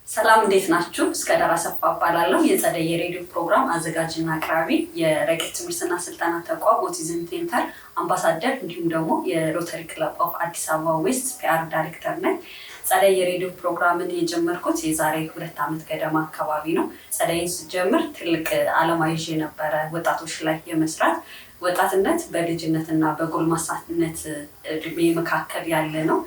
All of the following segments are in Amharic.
ሰላም፣ እንዴት ናችሁ? እስከዳር አሰፋ እባላለሁ። የጸደይ የሬዲዮ ፕሮግራም አዘጋጅና አቅራቢ፣ የረቂቅ ትምህርትና ስልጠና ተቋም Autism Center አምባሳደር እንዲሁም ደግሞ የ Rotary Club of Addis Ababa West PR ዳይሬክተር ነኝ። ጸደይ የሬዲዮ ፕሮግራምን የጀመርኩት የዛሬ 2 ዓመት ገደማ አካባቢ ነው። ጸደይን ስጀምር ትልቅ ዓላማ ይዤ ነበረ፣ ወጣቶች ላይ የመስራት። ወጣትነት በልጅነትና በጎልማሳነት እድሜ መካከል ያለ ነው።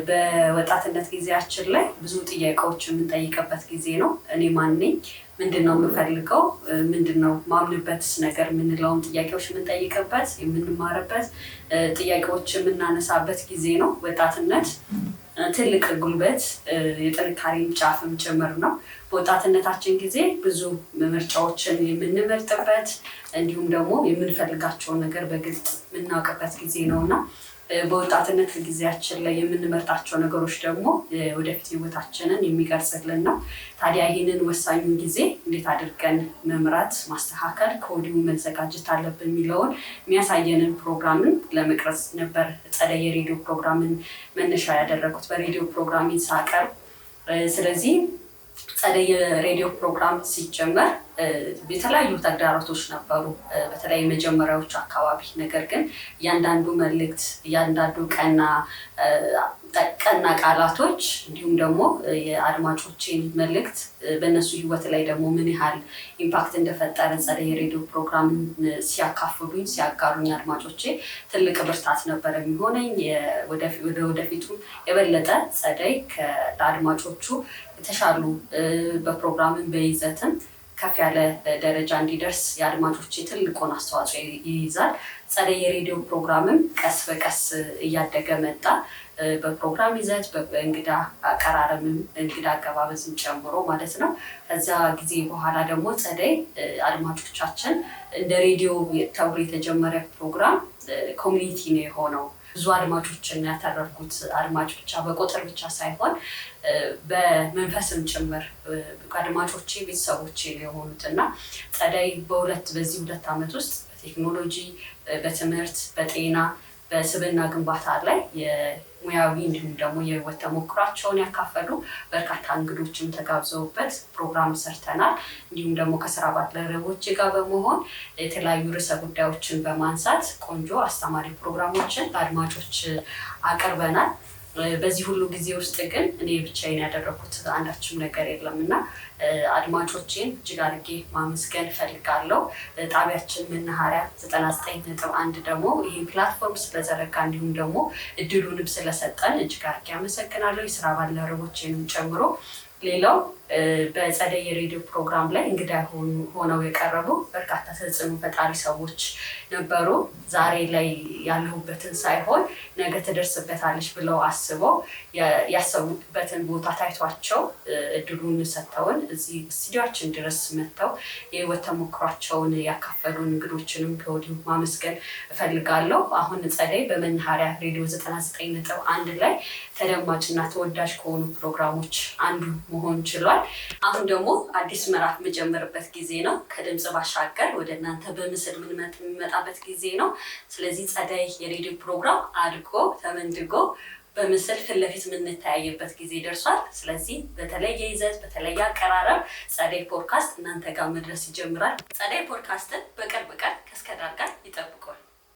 በወጣትነት ጊዜያችን ላይ ብዙ ጥያቄዎች የምንጠይቅበት ጊዜ ነው። እኔ ማን ነኝ? ምንድን ነው የምፈልገው? ምንድን ነው ማምንበትስ ነገር የምንለውን ጥያቄዎች የምንጠይቅበት፣ የምንማርበት፣ ጥያቄዎች የምናነሳበት ጊዜ ነው። ወጣትነት ትልቅ ጉልበት፣ የጥንካሬን ጫፍም ጭምር ነው። በወጣትነታችን ጊዜ ብዙ ምርጫዎችን የምንመርጥበት እንዲሁም ደግሞ የምንፈልጋቸውን ነገር በግልጽ የምናውቅበት ጊዜ ነው። እና በወጣትነት ጊዜያችን ላይ የምንመርጣቸው ነገሮች ደግሞ ወደፊት ህይወታችንን የሚቀርጽልን ነው። ታዲያ ይህንን ወሳኙን ጊዜ እንዴት አድርገን መምራት፣ ማስተካከል፣ ከወዲሁ መዘጋጀት አለብን የሚለውን የሚያሳየንን ፕሮግራምን ለመቅረጽ ነበር ጸደይ የሬዲዮ ፕሮግራምን መነሻ ያደረጉት በሬዲዮ ፕሮግራሜን ሳቀርብ። ስለዚህ ጸደይ የሬዲዮ ፕሮግራም ሲጀመር የተለያዩ ተግዳሮቶች ነበሩ፣ በተለይ መጀመሪያዎቹ አካባቢ። ነገር ግን እያንዳንዱ መልእክት፣ እያንዳንዱ ቀና ቃላቶች እንዲሁም ደግሞ የአድማጮቼን መልእክት በእነሱ ህይወት ላይ ደግሞ ምን ያህል impact እንደፈጠረ ጸደይ የሬዲዮ ፕሮግራምን ሲያካፍሉኝ፣ ሲያጋሩኝ አድማጮቼ ትልቅ ብርታት ነበር የሚሆነኝ። ወደፊቱ የበለጠ ጸደይ ለአድማጮቹ የተሻሉ በፕሮግራምን በይዘትም ከፍ ያለ ደረጃ እንዲደርስ የአድማጮቼ ትልቁን አስተዋጽኦ ይይዛል። ጸደይ የሬዲዮ ፕሮግራምም ቀስ በቀስ እያደገ መጣ። በፕሮግራም ይዘት፣ በእንግዳ አቀራረብም፣ እንግዳ አገባበዝም ጨምሮ ማለት ነው። ከዛ ጊዜ በኋላ ደግሞ ጸደይ አድማጮቻችን እንደ ሬዲዮ ተብሎ የተጀመረ ፕሮግራም community ነው የሆነው። ብዙ አድማጮችን ያተረፍኩት አድማጭ ብቻ በቁጥር ብቻ ሳይሆን በመንፈስም ጭምር አድማጮቼ ቤተሰቦቼ ነው የሆኑት። እና ጸደይ በዚህ 2 ዓመት ውስጥ በቴክኖሎጂ፣ በትምህርት፣ በጤና፣ በስብዕና ግንባታ ላይ የሙያዊ እንዲሁም ደግሞ የህይወት ተሞክሯቸውን ያካፈሉ በርካታ እንግዶችም ተጋብዘውበት ፕሮግራም ሰርተናል። እንዲሁም ደግሞ ከስራ ባልደረቦቼ ጋር በመሆን የተለያዩ ርዕሰ ጉዳዮችን በማንሳት ቆንጆ አስተማሪ ፕሮግራሞችን ለአድማጮች አቅርበናል። በዚህ ሁሉ ጊዜ ውስጥ ግን እኔ ብቻዬን ያደረኩት አንዳችም ነገር የለም እና አድማጮቼን እጅግ አድርጌ ማመስገን እፈልጋለሁ። ጣቢያችን መናኸሪያ 99.1 ደግሞ ይህን platform ስለዘረጋ እንዲሁም ደግሞ እድሉንም ስለሰጠን እጅግ አድርጌ አመሰግናለሁ፣ የስራ ባልደረቦቼንም ጨምሮ። ሌላው በጸደይ የሬዲዮ ፕሮግራም ላይ እንግዳ ሆነው የቀረቡ በርካታ ተጽዕኖ ፈጣሪ ሰዎች ነበሩ። ዛሬ ላይ ያለሁበትን ሳይሆን ነገ ትደርስበታለች ብለው አስበው፣ ያሰቡበትን ቦታ ታይቷቸው፣ እድሉን ሰጥተውን እዚህ ስቱዲዮአችን ድረስ መጥተው የህይወት ተሞክሯቸውን ያካፈሉን እንግዶችንም ከወዲሁ ማመስገን እፈልጋለሁ። አሁን ጸደይ በመናኸሪያ ሬዲዮ 99.1 ላይ ተደማጭና ተወዳጅ ከሆኑ ፕሮግራሞች አንዱ መሆን ችሏል። አሁን ደግሞ አዲስ ምዕራፍ የምጀምርበት ጊዜ ነው። ከድምፅ ባሻገር ወደ እናንተ በምስል የምንመጣበት ጊዜ ነው። ስለዚህ ጸደይ የሬዲዮ ፕሮግራም አድጎ ተመንድጎ በምስል ፊት ለፊት የምንተያይበት ጊዜ ደርሷል። ስለዚህ በተለየ ይዘት፣ በተለየ አቀራረብ ጸደይ ፖድካስት እናንተ ጋር መድረስ ይጀምራል። ጸደይ ፖድካስትን በቅርብ ቀን ከእስከዳር ጋር ይጠብቁን።